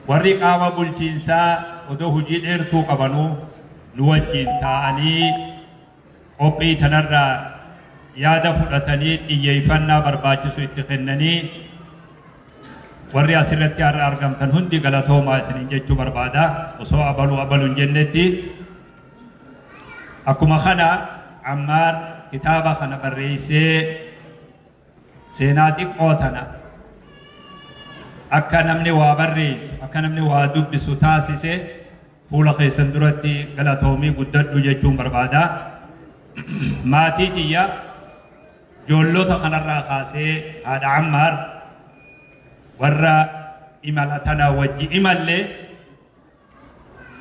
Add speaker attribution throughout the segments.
Speaker 1: Warri qaama bulchiinsaa odoo hojii dheertuu qabanuu nu wajjiin taa'anii qophii tanarraa yaada fudhatanii xiyyeeffannaa barbaachisu itti kennanii warri asirratti har'a argamtan hundi galatoomaa isiniin jechuu barbaada. Osoo abaluu abaluu hin jennetti akkuma kana Ammaar kitaaba kana barreessee seenaa xiqqoo tana akka namni waa barreessu, akka namni waa dubbisu taasise fuula keessan duratti galatoomii guddadhu jechuun barbaada. Maatii tiyya ijoollota kanarraa kaasee haadha Ammaar warra imala tana wajji imalle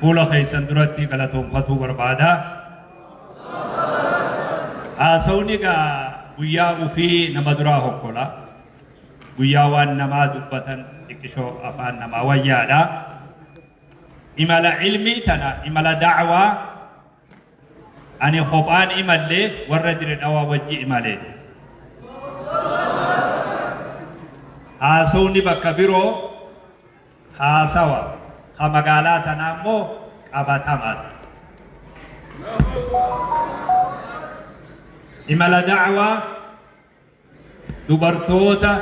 Speaker 1: fuula keessan duratti galatoomfatuu barbaada. Haasawni egaa guyyaa ufii nama duraa hokkola. Guyyaa waan namaa dubbatan xiqqishoo afaan namaa wayyaadha. Imala ilmii tana, imala da'waa ani kophaan imalle warra Dire Dhawaa wajji imale. Haasawni bakka biroo haasawa, ka magaalaa tanaa immoo qabatamaadha. Imala da'waa dubartoota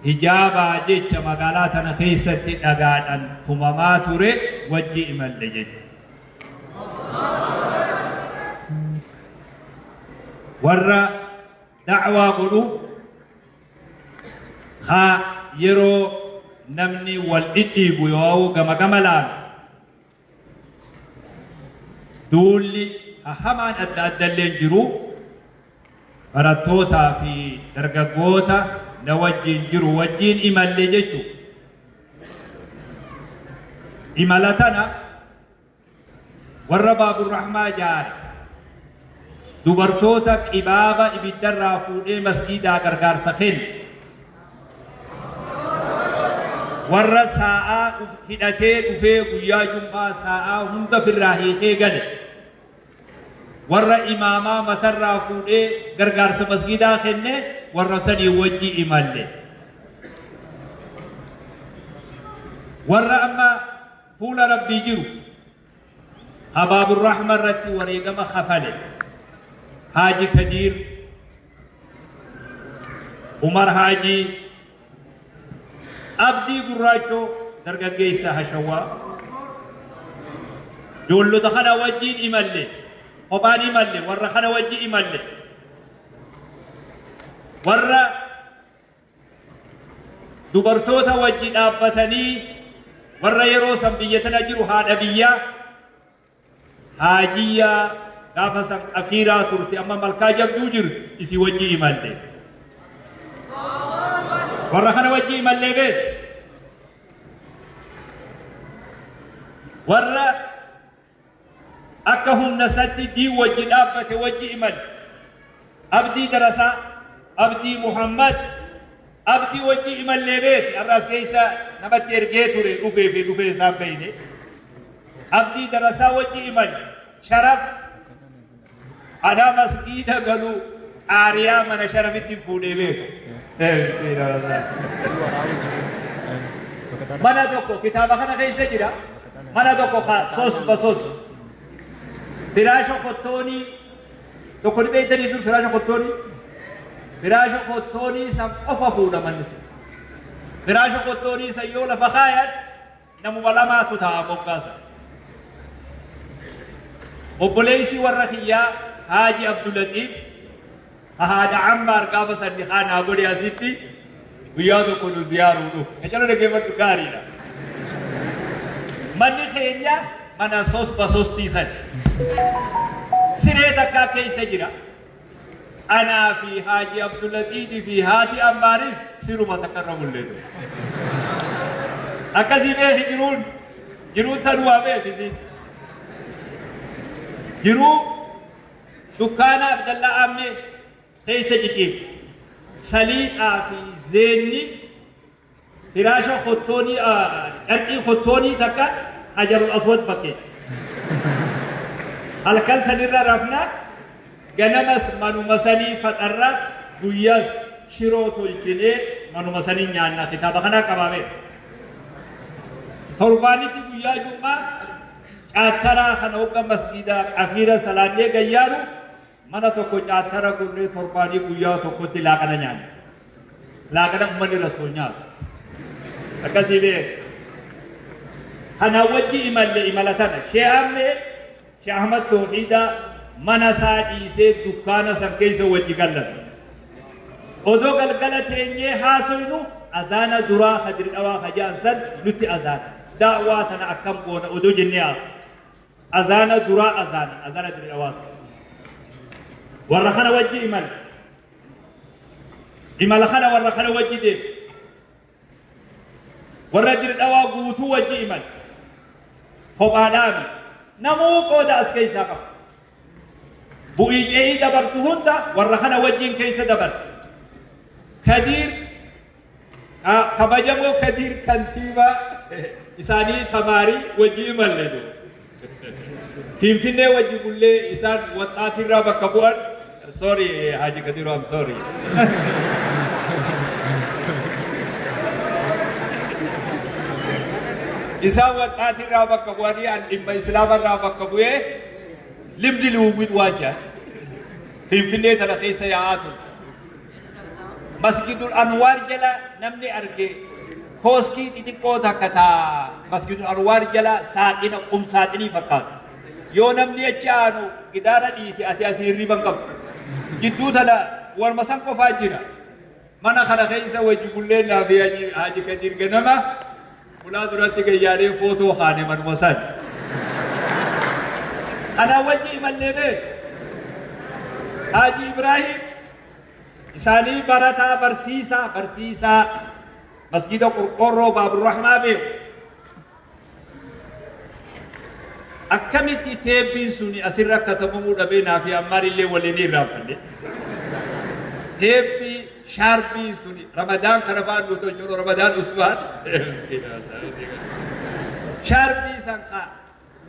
Speaker 1: hijaabaa jecha magaalaa tana keessatti dhagaadhaan tumamaa ture wajji imalle jechuudha. Warra da'waa godhu ka yeroo namni wal dhidhiibu yoo gama gama laalu duulli hamaan adda adda illee jiru barattootaa fi dargaggoota na wajjin jiru wajjin imalle jechuudha. Imala tana warra Baaburrahmaa jaare dubartoota qibaaba ibiddarraa fuudhee masgiidaa gargaarsa kenne warra saa'aa hidhatee dhufee guyyaa jum'aa saa'aa hunda firraa hiikee gale warra imaamaa matarraa fuudhee gargaarsa masgiidaa kenne warra sanii wajji imalle warra amma fuula Rabbii jiru Habaaburrahma irratti wareegama kafale Haaji Kadiir Umar Haajii Abdii Gurraachoo dargaggeessa Hashawwaa ijoollota kana wajjiin imalle, kophaan imalle, warra kana wajji imalle, warra dubartoota wajji dhaabbatanii warra yeroo san biyya tana jiru haadha biyyaa Haajiyyaa gaafa san qafiiraa turte amma malkaa jabduu jirtu isii wajji imalle. Warra kana wajji imallee beek. Warra akka humna isatti diin wajji dhaabbate wajji imale. Abdii Darasaa, Abdii Muhammad, Abdii wajji imallee beeki. Har'a as keessa namatti ergee ture dhufee fi dhufee isaan beeyne. Abdii Darasaa wajji imale. Sharaf anaa masgiida galu qaariyaa mana Sharafitti fuudhee beeka. Mana tokko kitaaba kana keessa jira. Mana tokko ka sos basos. Firaasha kottoonii tokko ni beektanii dur firaasha kottoonii. Firaasha kottoonii san qofa fuudha manni sun. Firaasha kottoonii san yoo lafa kaayan namuma lamaatu taa'a moggaasa. Obboleessi warra kiyyaa Haaji Abdulaxiif haadha Ammaar gaafa san nikaa naa godhe asitti guyyaa tokko nu ziyaaruu dhufe. Qacalo dhaggeeffadhu gaariidha. Manni keenya mana sos basostii san. Siree takkaa keessa jira. Anaa fi Haaji Abdulaxiif fi haati Ammaaris siruma takka irra bullee ture. Akkasii beeki jiruun jiruun tanumaa beeki isiin. Jiruu dukkaana Abdallaa Aammee keessa ciciifte. Saliixaa fi zeenni firaasha kottoonii carqii kottoonii takka hajarul aswad fakkeessa. Halkan sanirra rafna, ganamas manuma sanii faxarra, guyyaas shiroo tolchinee manuma sanii nyaanna. Kitaaba kanaa qabaa beeku. Torbaanitti guyyaa Jum'aa caattaraa kana hogga masgiida qafiira salaannee gayyaaru mana tokko caattara gurnee torbaanii guyyaa tokkotti laaqana nyaanna. Laaqana ummanni Rasuul nyaatu. Akkasii beek. Kanaan wajji imalle imala tana. Shee Ahmed, Shee Ahmad Tawhiidaa mana isaa dhiisee dukkaana san keessa wajji gallata. Odoo galgala teenyee haasoynu azaana duraa ka Dirdhawaa ka ja'an san nutti azaana. Da'waa tana akkam goona odoo jennee haasoynu. Azaana duraa azaana, azaana Dirdhawaa san. Warra kana wajji imala. Imala kana warra kana wajji deema. Warra Dirdhawaa guutuu wajji imala. Kophaadhaami. Namuu qooda as keessaa qaba. Bu'ii ce'ii dabartu hunda warra kana wajjin keessa dabarte. Kadiir kabajamoo Kadiir kantiibaa isaanii tamaarii wajji imalle jiru. Finfinnee wajji bullee isaan waxxaatirraa bakka bu'an. Sorry Haji Kadiru, I'm sorry. Isaan waxxaatirraa bakka bu'anii an dhimma Islaamarraa bakka bu'ee limdi liwwit waan jedhan. Finfinnee tana keessa yaa'aa ture. Masjidul Anwaar jala namni arge kooskii xixiqqoo takka taa Masjidul Anwaar jala saaxina qum saaxinii fakkaatu. Yoo namni achi aanu gidaara dhiite ati asii hirriba hin qabdu. Jidduu tana walma san qofaa jira. Mana kana keessa wajji bulleen naa fi Haji Kadir ganama ulaa duratti gayyaalee footoo kaane manuma san. Kana wajji imallee beeku. Haji Ibrahim isaanii barataa barsiisaa masjida Qorqoorroo Baaburrahmaa beeku. Akkamitti teebbiin suni asirra katabamuu dhabee naa fi Ammaar illee waliin irraanfanne. Teebbii shaarbii suni Ramadaan kana fa'aa nu tolchuun Ramadaan Usmaan. Shaarbii san kaa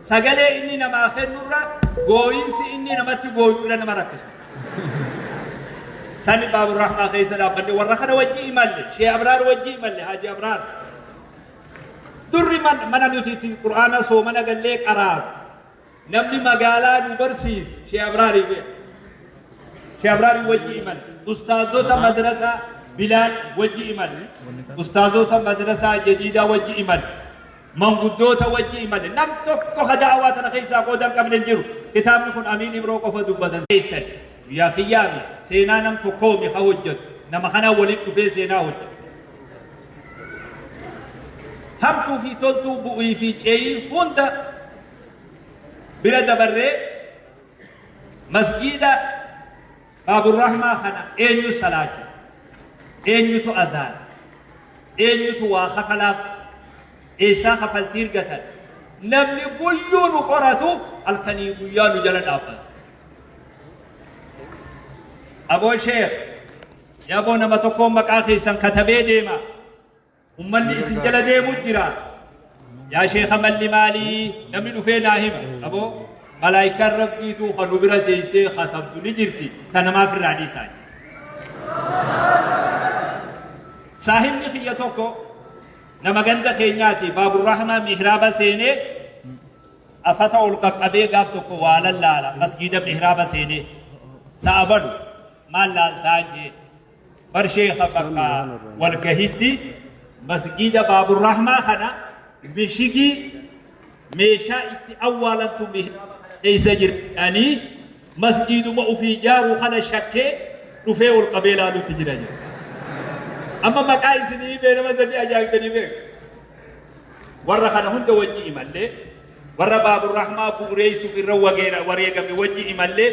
Speaker 1: sagalee inni namaa kennurra gooyinsi inni namatti gooyuudha nama rakkisu. Sani Baaburrahmaa keessa dhaabbanne warra kana wajji imalle, Shee Abraar wajji imalle, Haji Abraar. Durri mana nuti itti Qur'aana soomana gallee qaraanu. Namni magaalaa nu barsiise Shee Abraarii beeku. Shee Abraarii wajji imalle. Ustaazota madrasaa Bilaal wajji imalle. Ustaazota madrasaa Jadiidaa wajji imalle. Manguddoota wajji imalle. Nam tokko ka da'awaa tana keessaa qooda hin qabne hin jiru. Kitaabni kun Amiin Ibroo qofa dubbatan. Keessan guyyaa kiyyaami seenaa nam tokkoomi ka hojjetu. Nama kana waliin dhufee seenaa hojjetu. Hamtuu fi toltuu bu'ii fi ce'ii hunda bira dabarree masjiida Baaburrahmaa kana eenyu salaachu? Eenyutu azaana? Eenyutu waa kafalaaf? Eessaa kafaltii argatan? Namni guyyuu nu qoratu halkanii guyyaa nu jala dhaabbata. Aboo Sheekh, yaboo nama tokkoon maqaa keessan katabee deema. Ummanni isin jala deemu jira. Yaa sheekha malli maalii? Namni dhufee naa hima. Aboo malaayikaan Rabbiitu kan nu bira teessee katabdu ni jirti. Ta namaaf irraa dhiisaa. Saahibni kiyya tokko nama ganda keenyaati. Baaburrahmaa mihraaba seenee afata ol qaqqabee gaaf tokko waa lallaala. Masgiida mihraaba seenee. Sa'a balu maal laaltaa jee. Bar sheekha bakka walgahitti masgiida Baaburrahmaa kana mishigii meeshaa itti awwaalantu mihraaba kana keessa jiranii masgiiduma ofii ijaaruu kana shakkee dhufee ol qabee ilaaluutti jira jedha. Amma maqaa isinii himee nama sanii ajaa'ibtanii beeku. Warra kana hunda wajji imallee, warra Baaburrahmaa bu'ureessuuf irra wareegame wajji imallee,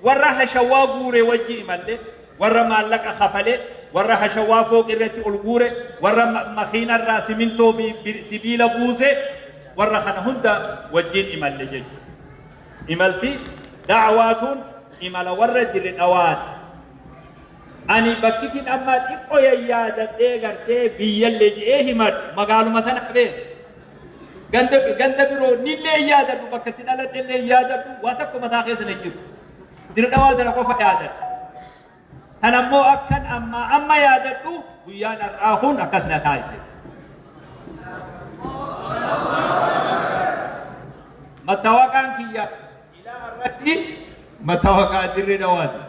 Speaker 1: warra hashawaa guure wajji imallee, warra maallaqa kafale, warra hashawaa fooq irratti ol guure, warra makiina irraa simintoo fi sibiila buuse, warra kana hunda wajjin imalle jechuudha. Imalti da'waatuun imala warra Dirre Dhawaati. Ani bakkitin amma xiqqoo yayyaadadhee gartee biyyallee je'ee himadhu magaaluma tana beeku. Ganda biroo nillee hin yaadadhu, bakka itti dhaladhe illee hin yaadadhu, waa tokko mataa keessa hin jiru. Dirre Dhawaa tana qofa yaadadha. Tan ammoo akkan ammaa amma yaadadhu guyyaan har'aa kun akkas na taasise. Mattaawaqaa Dirree Dhawaati.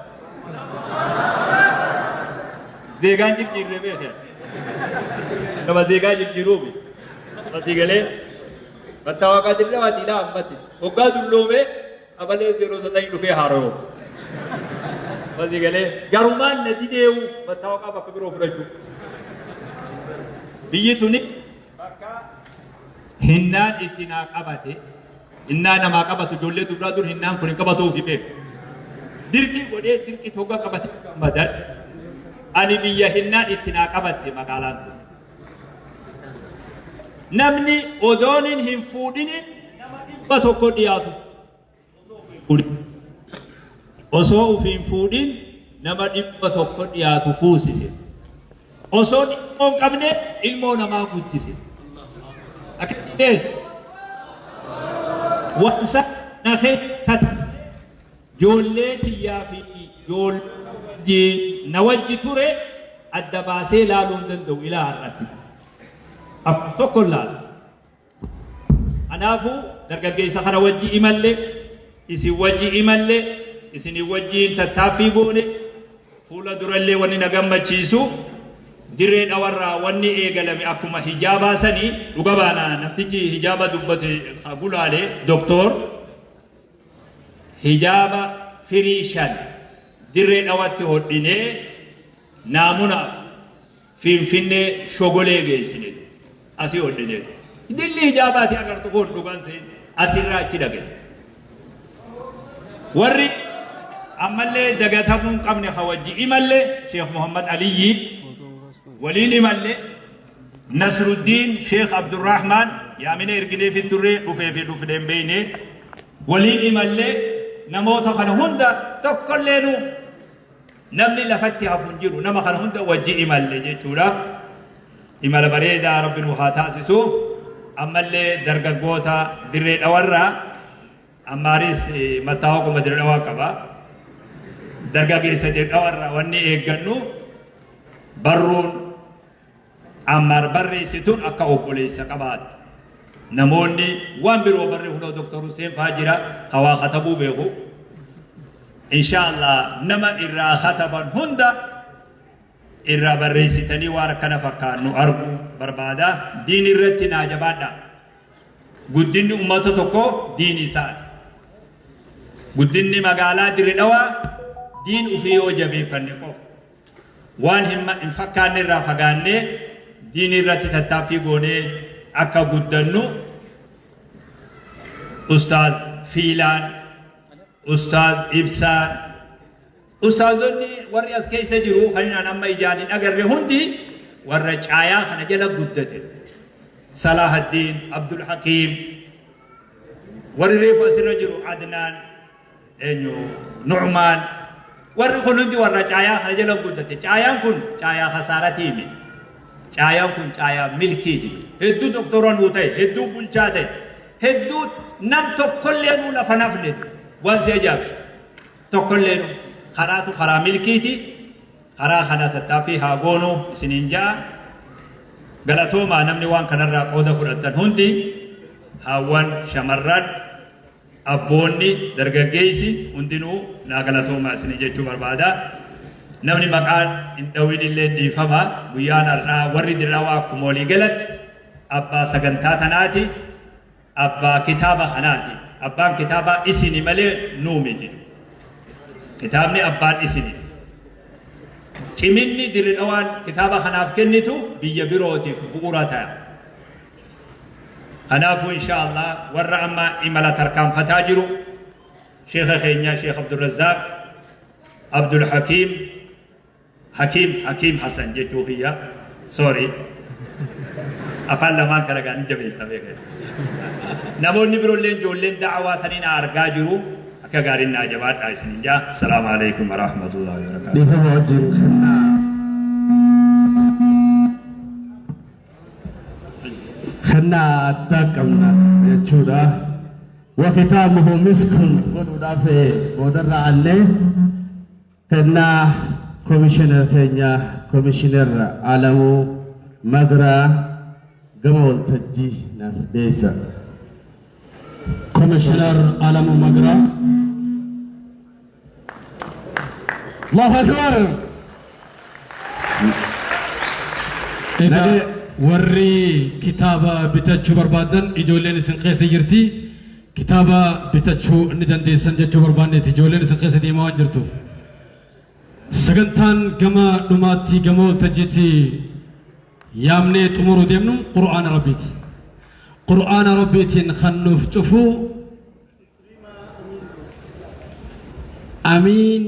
Speaker 1: Zeegaan jijjiirree beekee. Nama zeegaa jijjiiruufi. Asii galee mattaawaqaa Dirree Dhawaati ilaa ammatti. Hoggaa dulloomee qabalee 09 dhufee haara'u. Asii galee garumaan na dideewu mattaawaqaa bakka biroo fudhachuu. Biyyi tuni bakka hinnaan itti naa qabate, hinnaa namaa qabatu ijoollee dubraa dur hinnaan kun hin qabatu ofi beeku. Dirqii godhee dirqii hoggaa qabate gammadan. Ani biyya hinnaan itti naa qabatte magaalaan tun. Namni odoonin hin fuudhini nama 100 dhiyaatu. Osoo ufiin fuudhin nama 100 dhiyaatu fuusise. Osoo ilmoo hin qabne ilmoo namaa guddise. Akkasii wansa na keessa ijoollee tiyyaa fi ijoollee na wajji ture adda baasee ilaaluu hin danda'u ilaa har'atti. Akkuma tokko ilaala. Kanaafuu dargaggeessa kana wajji imalle, isin wajji imalle, isinii wajjiin tattaaffii goone, fuula durallee wanni na gammachiisu Dirree Dhawarraa wanni eegalame akkuma hijaabaa sanii dhuga baana namtichi hijaaba dubbate ka gulaale doktoor hijaaba firii 5 Dirree Dhawatti hodhinee naamunaaf Finfinnee Shogolee geessine asii hodhine. Dilli hijaabaati agartu kun dhugaan seen asirraa achi dhaqe. Warri ammallee dagatamuu hin qabne ka wajji imalle Sheekh Muhammad Aliyyi waliin imalle, Nasruddiin Sheekh Abdurrahmaan yaamina ergineefi turre dhufee fi dhufne hin beekne waliin imalle. Namoota kana hunda tokkolleenu namni lafatti hafu hin jiru, nama kana hunda wajji imalle jechuudha. Imala bareedaa Rabbi nu haa taasisu. Ammallee dargaggoota Dirree Dhawarraa ammaaris mattaawaquma Dirree Dhawaa qaba. Dargaggeessa Dirree Dhawarraa wanni eeggannu barruun Ammaar barreessituun akka obboleessa qabaattu. Namoonni waan biroo barree kunoo Dr. Hussein faa jira ka waa katabuu beeku. Insha Allah nama irraa kataban hunda irraa barreessitanii waan akkana fakkaannu arguu barbaada. Diin irratti naa jabaadha. Guddinni ummata tokkoo diin isaati. Guddinni magaalaa Dirre Dhawaa diin ufii yoo jabeeffanne qofa. Waan hin fakkaanne irraa fagaannee diinii irratti tattaaffii goonee akka guddannu Ustaaz Fiilaan, Ustaaz Ibsaan, Ustaazonni warri as keessa jiru kan inni amma ijaan hin agarre hundi warra caayaa kana jala guddate. Salahaddiin, Abdul Hakiim, warri reefu asirra jiru Adnaan, eenyu Nu'maan, warri kun hundi warra caayaa kana jala guddate. Caayaan kun caayaa kasaaratii miti. Caayaan kun caayaa milkiiti. Hedduu doktora nuu ta'e, hedduu bulchaa ta'e, hedduu nam tokkollee nuu lafa nafne waan si ajaa'ibsu. Tokkollee nuu karaatu karaa milkiiti. Karaa kana tattaaffii haa goonu isiniin ja'a. Galatoomaa namni waan kanarraa qooda fudhattan hundi, haawwan, shamarran, abboonni, dargaggeessi hundinuu naa galatoomaa isinii jechuu barbaada. Namni maqaan hin dhawin illee dhiifama. Guyyaan har'aa warri Dirre Dhawaa akkuma walii galatti abbaa sagantaa tanaati. Abbaa kitaaba kanaati. Abbaan kitaabaa isini malee nuu miti. Kitaabni abbaan isini. Ciminni Dirre Dhawaan kitaaba kanaaf kennitu biyya birootiif bu'uura ta'a. Kanaafuu insha Allah warra amma imala tarkaanfataa jiru sheekha keenya Sheekh Abdulrazzaaq Abdul Hakiim Hakiim Hakiim Hasan jechuu kiyya, sorry, afaan lamaan kana gaa ni jabeessa beekee. Namoonni biroollee ijoolleen da'awaa tanii na argaa jiru akka gaariin naa jabaadhaa isiniin jaa. Assalaamu alaikum warahmatullahi wabarakatuh.
Speaker 2: Dhiifama wajjin kennaa. Kennaa addaa qabna jechuudha. Wakitaamuhu miskun godhuudhaaf boodarra annee kennaa komishinar keenya Komishinar Alamuu Magraa gama waltajjii naaf dhiyeessa.
Speaker 3: Komishinar Alamuu Magraa.
Speaker 2: Allahu Akbar.
Speaker 3: Egaa warri kitaaba bitachuu barbaadan, ijoolleen isin keessa jirti. Kitaaba bitachuu ni dandeessan jechuu barbaanneeti, ijoolleen isin keessa deemaa waan jirtuuf. Sagantaan gama dhumaatti gama waltajjiitti yaamnee xumuruu deemnu Qur'aana Rabbiiti. Qur'aana Rabbiitiin kan nuuf cufu Amiin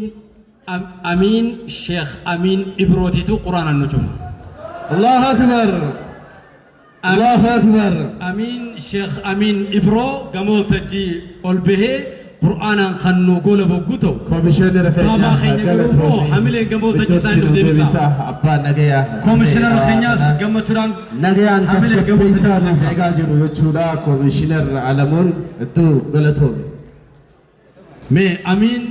Speaker 3: Amiin Sheekh Amiin Ibrootiitu Qur'aanaan nu cufa.
Speaker 2: Allahu Akbar. Allahu Akbar.
Speaker 3: Amiin Sheekh Amiin Ibroo gama waltajjii ol bahee Qur'aanaan kan nu gola bogguu ta'u.
Speaker 2: Komishinara
Speaker 3: Baabaa keenya garuu immoo hamileen gama waltajjii isaanii nuuf deebisa.
Speaker 2: Abbaa nagayaa.
Speaker 3: Komishinara keenyaas gammachuudhaan
Speaker 2: Nagayaan
Speaker 3: hamileen gama
Speaker 2: tasgabbeessaa
Speaker 3: waltajjii
Speaker 2: nuuf
Speaker 3: deebisa.
Speaker 2: eegaa jiru jechuudha. Komishinar Alamuun hedduu galatoome.
Speaker 3: Mee Amiin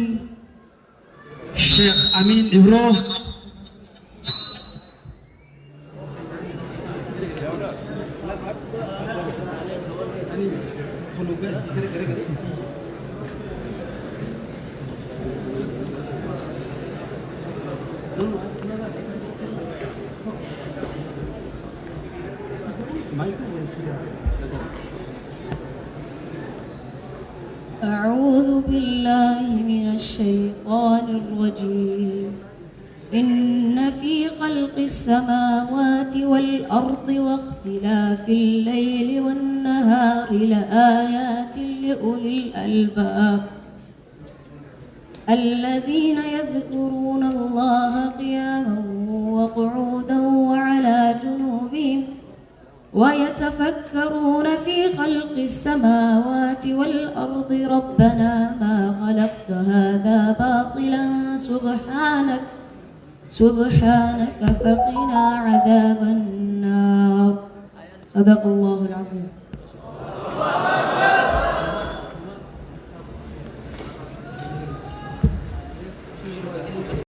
Speaker 3: Sheekh Amiin Ibroo.
Speaker 4: أعوذ بالله من الشيطان الرجيم. إن في خلق السماوات والأرض واختلاف الليل والنهار لآيات لأولي الألباب الذين يذكرون الله قياما وقعودا وعلى جنوبهم ويتفكرون في خلق السماوات والأرض ربنا ما خلقت هذا باطلا سبحانك سبحانك فقنا عذاب النار. صدق الله.